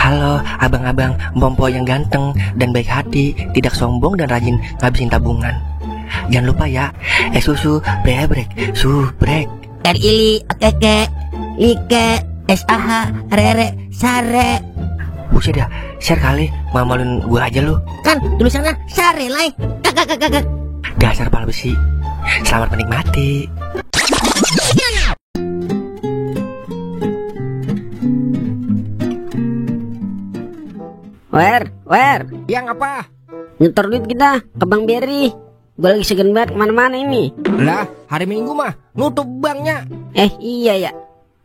Halo abang-abang Bompo yang ganteng dan baik hati, tidak sombong dan rajin ngabisin tabungan. Jangan lupa ya, susu brebrek, subrek. Ili, keke, like, SAH, rere, sare. Buset dah, share kali, mamalin gue aja lu. Kan tulisannya sare, like. Kakak. Dasar pal besi. Selamat menikmati. Wer, yang apa? nyetor duit kita ke Bang Berry. Gue lagi segen banget kemana-mana ini. Lah, hari Minggu mah nutup banknya. Iya ya.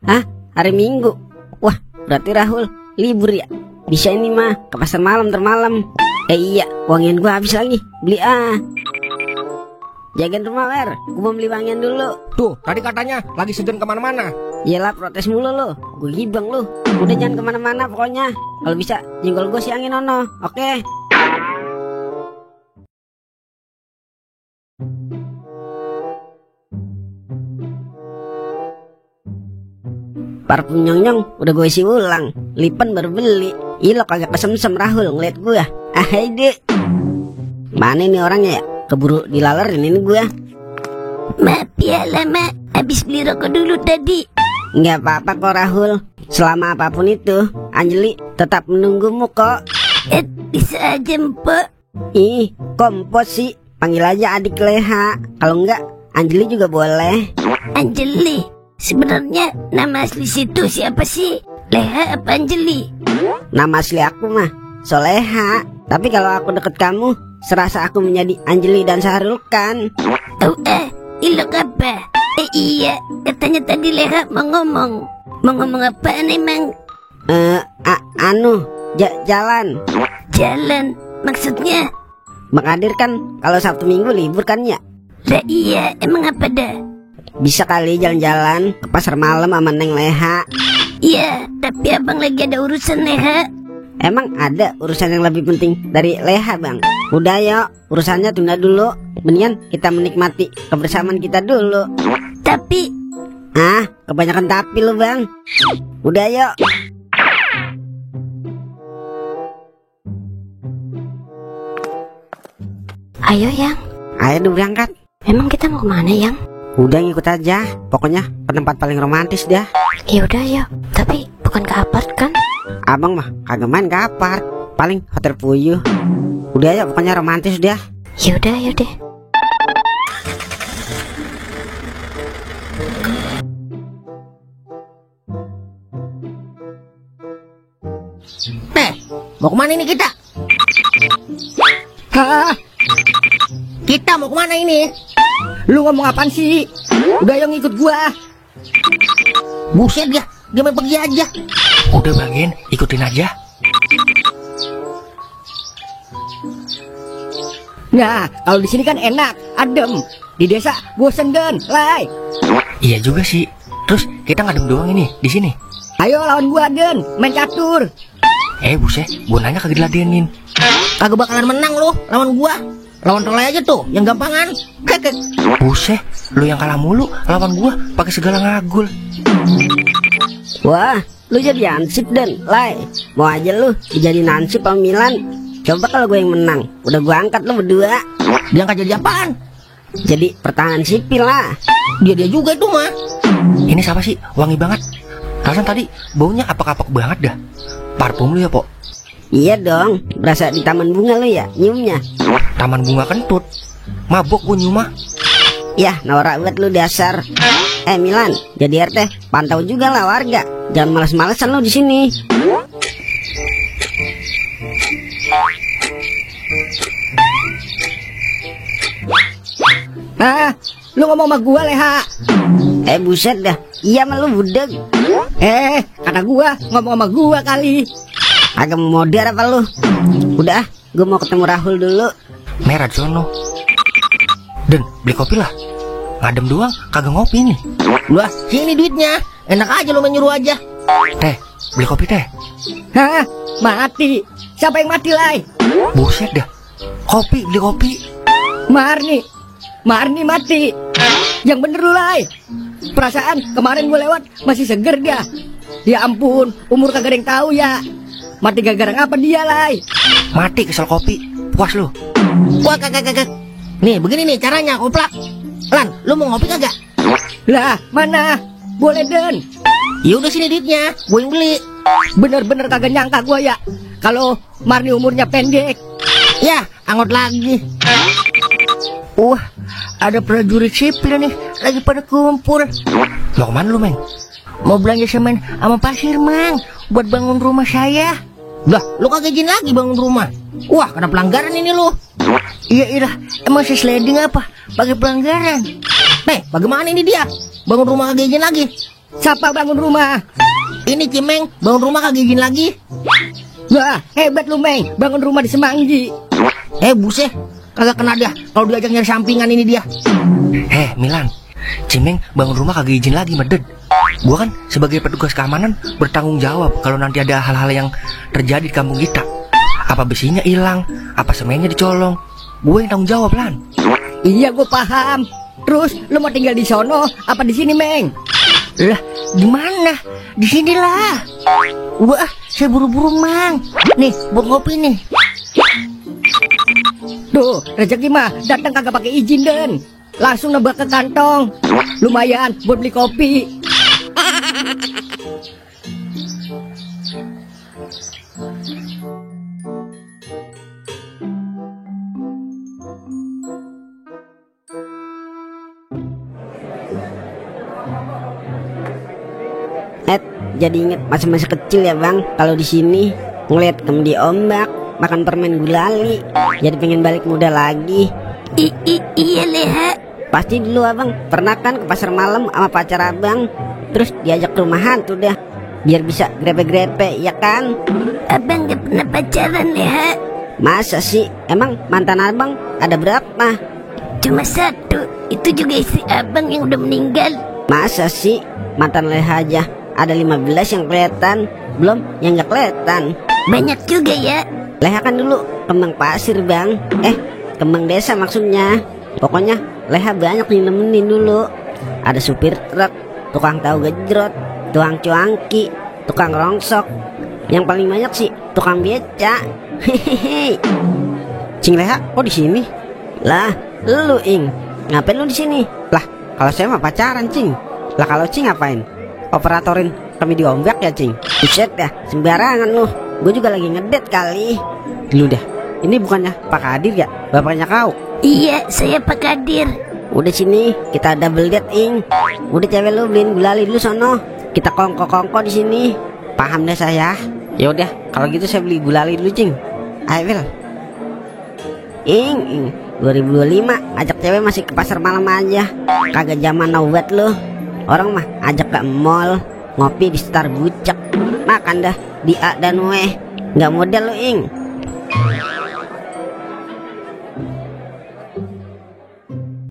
Hah? Hari Minggu? Wah, berarti Rahul libur ya. Bisa ini mah ke pasar malam termalam. Iya, wangian gue habis lagi. Beli jagain rumah, Wer. Gue mau beli wangian dulu. Tuh, tadi katanya lagi segen kemana-mana. Iyalah, protes mulu lo. Gue gibang lo. Udah jangan kemana-mana pokoknya. Kalau bisa jenggol gue siangin ono. Oke. Parfum nyong udah gue isi ulang. Lipen baru beli. Ilo kagak kesemsem Rahul ngeliat gue. Dek. Mana nih orangnya ya? Keburu dilalerin ini gue. Maaf ya lama, habis beli rokok dulu tadi. Nggak apa-apa kok Rahul. Selama apapun itu, Anjeli tetap menunggumu kok. Bisa aja Mpok. Ih, kompos sih. Panggil aja adik Leha. Kalau enggak, Anjeli juga boleh. Anjeli. Sebenarnya nama asli situ siapa sih? Leha apa Anjeli? Nama asli aku mah Soleha. Tapi kalau aku deket kamu, serasa aku menjadi Anjeli dan Sahrul kan. Ilok apa? Iya, katanya tadi Leha mau ngomong. Mau ngomong apaan emang? Jalan. Jalan? Maksudnya? Bang Adir kan kalau Sabtu Minggu libur kan ya? Lah iya, emang apa dah? Bisa kali jalan-jalan ke pasar malam sama Neng Leha. Iya, tapi abang lagi ada urusan Leha. Emang ada urusan yang lebih penting dari Leha, Bang? Udah yuk, urusannya tunda dulu. Mendingan kita menikmati kebersamaan kita dulu. Tapi kebanyakan tapi lu, Bang. Udah yuk. Ayo Yang. Ayo udah berangkat. Emang kita mau kemana Yang? Udah ngikut aja. Pokoknya ke tempat paling romantis dah. Ya udah ayo. Tapi bukan ke apart kan? Abang mah kagak main ke apart. Paling hotel Puyuh. Udah ya pokoknya romantis dah. Ya udah ayo deh. Mau kemana ini kita? Hah? Kita mau kemana ini? Lu ngomong apaan sih? Udah yang ikut gua. Buset ya, dia main pergi aja. Udah Bangin, ikutin aja. Nah, kalau di sini kan enak, adem. Di desa bosen dan, Lai. Iya juga sih. Terus kita ngadem doang ini di sini. Ayo lawan gua Den, main catur. Buset, gua nanya kagak diladenin. Kagak bakalan menang lu lawan gua. Lawan Rolai aja tuh, yang gampangan. Buset, lu yang kalah mulu lawan gua pakai segala ngagul. Wah, lu jadi ansip Dan, Lai. Mau aja lu dijadiin ansip sama Milan. Coba kalau gue yang menang, udah gue angkat lu berdua. Diangkat jadi apaan? Jadi pertahanan sipil lah. Dia juga itu mah. Ini siapa sih? Wangi banget. Rasanya tadi baunya apak-apak banget dah. Parfum lu ya, Pok? Iya dong, berasa di taman bunga lu ya, nyiumnya. Taman bunga kentut. Mabok gua nyium mah. Yah, norak banget lu dasar. Milan, jadi RT, pantau juga lah warga. Jangan males-malesan lu di sini. Lu ngomong sama gua Leha. Buset dah. Iya mah lu budeg. Kata gua ngomong sama gua kali. Agak modar apa lu? Udah, gue mau ketemu Rahul dulu. Merah sono. Dan beli kopi lah. Ngadem doang, kagak ngopi nih. Lah, sini duitnya. Enak aja lu menyuruh aja. Teh, beli kopi teh. Hah? Mati. Siapa yang mati, Lai? Buset dah. Kopi, beli kopi. Marni mati. Yang bener lu, Lai. Perasaan kemarin gue lewat masih seger dia. Ya ampun, umur kagak ada yang tahu ya. mati gara-gara apa dia, Lai? Mati kesel kopi. Puas lu. Wah, kagak. Nih, begini nih caranya, koplak. Lan, lu mau ngopi kagak? Lah, mana? Boleh, Den. Ya udah sini duitnya, gue yang beli. Bener-bener kagak nyangka gua ya kalau Marni umurnya pendek. Ya, anggot lagi. Wah, ada prajurit sipil nih lagi pada kumpul. Mau kemana lu, Meng? Mau belanja semen sama pasir, Mang, buat bangun rumah saya. Lah, lu kagak izin lagi bangun rumah. Wah, kena pelanggaran ini lu. Iya, emang saya sliding apa? Pakai pelanggaran. Bagaimana ini dia? Bangun rumah kagak izin lagi. Siapa bangun rumah? Ini Cimeng, bangun rumah kagak izin lagi. Wah, hebat lu, Meng, bangun rumah di Semanggi. Buset, kagak kena dia kalau diajak nyari sampingan ini dia. Milan, Cimeng bangun rumah kagak izin lagi, meded. Gua kan sebagai petugas keamanan bertanggung jawab kalau nanti ada hal-hal yang terjadi di kampung kita. Apa besinya hilang, apa semennya dicolong, gue yang tanggung jawab, Lan. Iya, gue paham. Terus lu mau tinggal di sono apa di sini, Meng? Lah, di mana? Di sinilah. Wah, saya buru-buru, Mang. Nih, buat ngopi nih. Tuh, rezeki mah datang kagak pakai izin, Den. Langsung nebak ke kantong. Lumayan buat beli kopi. Jadi inget masa-masa kecil ya bang, kalau di sini ngeliat kemudi ombak, makan permen gulali, jadi pengen balik muda lagi. Iya Leha. Pasti dulu abang pernah kan ke pasar malam sama pacar abang, terus diajak ke rumah hantu dah, biar bisa grepe-grepe, ya kan? Abang gak pernah pacaran, Leha. Masa sih? Emang mantan abang ada berapa? Cuma satu, itu juga istri abang yang udah meninggal. Masa sih? Mantan Leha aja ada 15 yang kelihatan, belum yang gak kelihatan. Banyak juga ya. Leha kan dulu kembang pasir bang, kembang desa maksudnya. Pokoknya Leha banyak yang nemenin dulu. Ada supir truk, tukang tahu gejrot, tukang cuangki, tukang rongsok. Yang paling banyak sih tukang beca. Hehehe. Cing Leha, kok di sini? Lah, lu Ing, ngapain lu di sini? Lah, kalau saya mah pacaran Cing. Lah kalau Cing ngapain? Operatorin kami di ombak ya Cing. Buset ya, sembarangan lu. Gue juga lagi ngedet kali. Dulu dah, ini bukannya Pak Kadir ya? Bapaknya kau? Iya, saya Pak Kadir. Udah sini, kita double date Ing. Udah cewek lu beliin gulali dulu sono. Kita kongko-kongko di sini. Paham deh saya. Ya udah, kalau gitu saya beli gulali dulu Cing. Ayo Wil. Ing, 2025 ajak cewek masih ke pasar malam aja. Kagak zaman now buat lu. Orang mah ajak ke mall, ngopi di Star Bucek, makan dah di A dan W. Nggak model lu Ing.